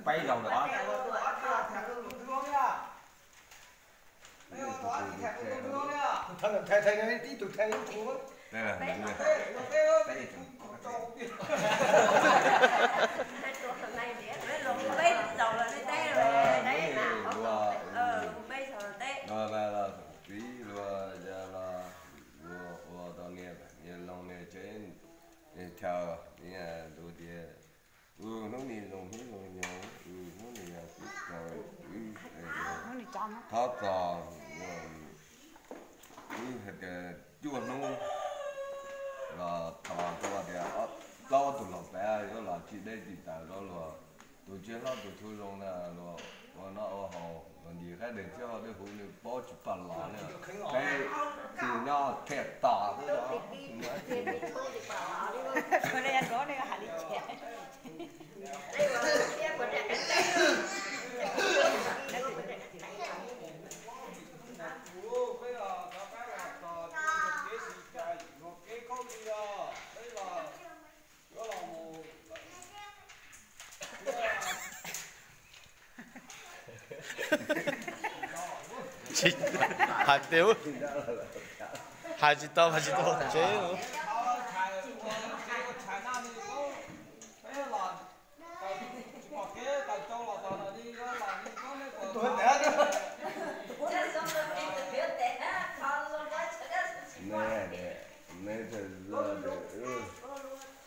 peb zaug lawm. Tus thawj ntawd thaiv, thaiv ib tug thaiv ib tug. Txiv luag ya los luag ua tau niag niag loo niag tsev chaw, niag tus tias hnub ni zoo hnub zoo nyoog, hnub ni yog tib kaug, thov txog wb hais tias cuaj hnub los tos rau tias plaub tug los pem yuav los tsis deb tsis taws rau luag. Tus tsiaj hlob tus tub zoo na luag ua noj ua haus los ncig qab deg thiab ho dej huv nws paub tsis pom los li. Peb tsis nyob thiaj tos xwb. Hais tias hais tsis tau, hais tsis tau tsev.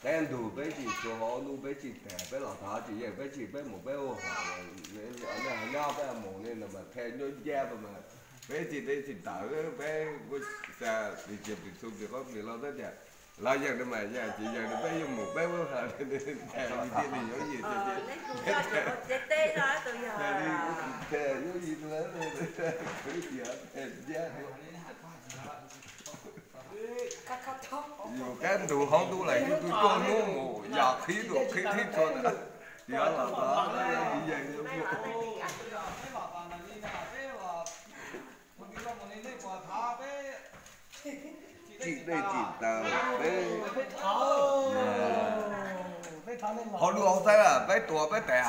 Peb ntug peb tsis tshua hauv ntuj peb tsis tag, peb los tag tsis yeej, peb tsis peb mus peb ua hauj lwm, nej nyob peb mus nej no mas qhia nyob ncaj peb mas peb tsis teb tsis tawm, peb ua xya plis txias plis txhu plis qaub plis lau tab tias lawv yeej no mas yeej tsis yeej no peb yeej mus peb ua hauj lwm, thiaj li yuav yim tias thiaj li yuav yim tus ntawd, ncaj. Yus qab ntug hauv ntuj lawm yus tus cuaj hnub mus yam qhib tus qhib qhib txhua ntawd, yog los tsis yeej. Tsim dej tsim taws peb, hauv lub hauv txhab peb tuav peb tes,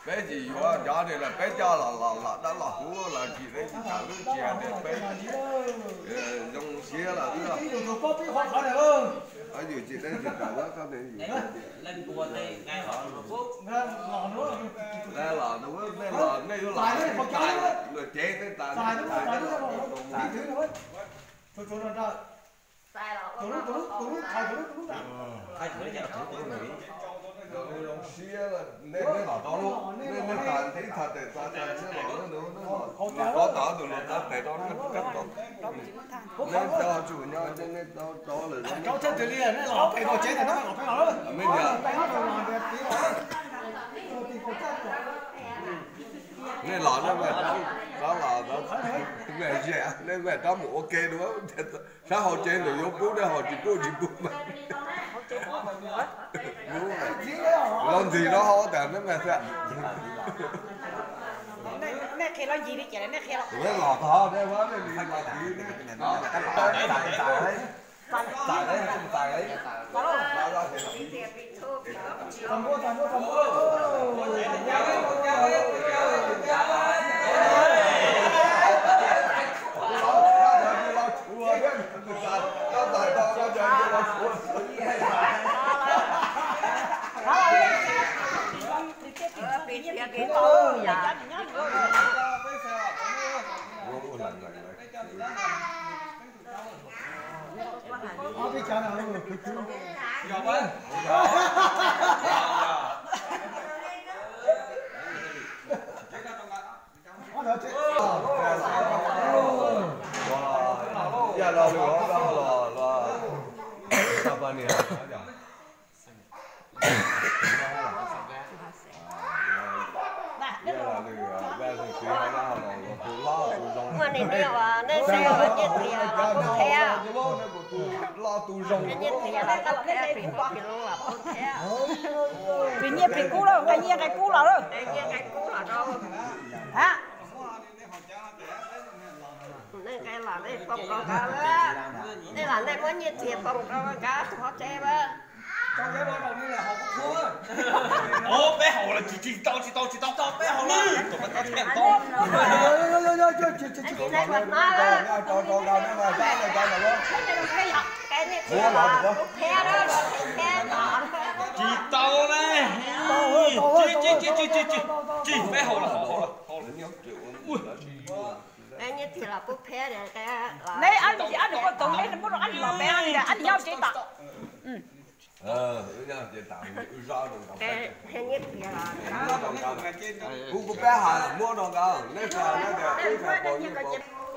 peb tsis yuav cov ni lawm peb coj los los los dab los huv los tsim dej tsim taws lub tsis hais tias peb zoo siab lawm. Yus tsis dej tsis taws lawm, nej los, nej los, nej yuav los, luag cev nej tas, zoo siab, nej los tau lub, nej tas ib thaj tes tas, nej los, nej los, tus luag tas tes rau nej, nej tau tsum nyob nej tau rov lawm. Nej los nej mas rov los, nej mas rov mus ua ke dua, sab hauv tsev ntawd yuav pub nej ho tsis pub tsis pub mas. Los ntxig rau hauv tas nej mas, nej qhia los ntxig li cas nej qhia los, nej los tod nej, Muaj niag niag uas nej saib uas nyiaj txiag los kuj qhia, nyiaj txiag los kuj qhia, pim nyiaj pim kub los, nqe nyiaj nqe kub los lawm, nqe nyiaj nqe kub los rau. Ha, nej nqe los nej poob rau nkawd, nej los nej muab nyiaj txiag poob rau nkawd tus hauv tsev mas. Ov, peb haus lawm, tsis, tsis tau, tsis tau, tsis tau, peb haus lawm. Tus peb tau thiaj tau. Tsis tau ne. Tsis, tsis, tsis, tsis, tsis, tsis, peb haus lawm, haus lawm, haus lawm. Neb ab nus, ab nus kuj tau, neb muab rau ab nus los peb, ab nus nyob tsev tom. Kuv, kuv peb hais muab rau nkawd, neb tsis hais na tias wb tsis pom.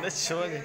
Neb tsuav li.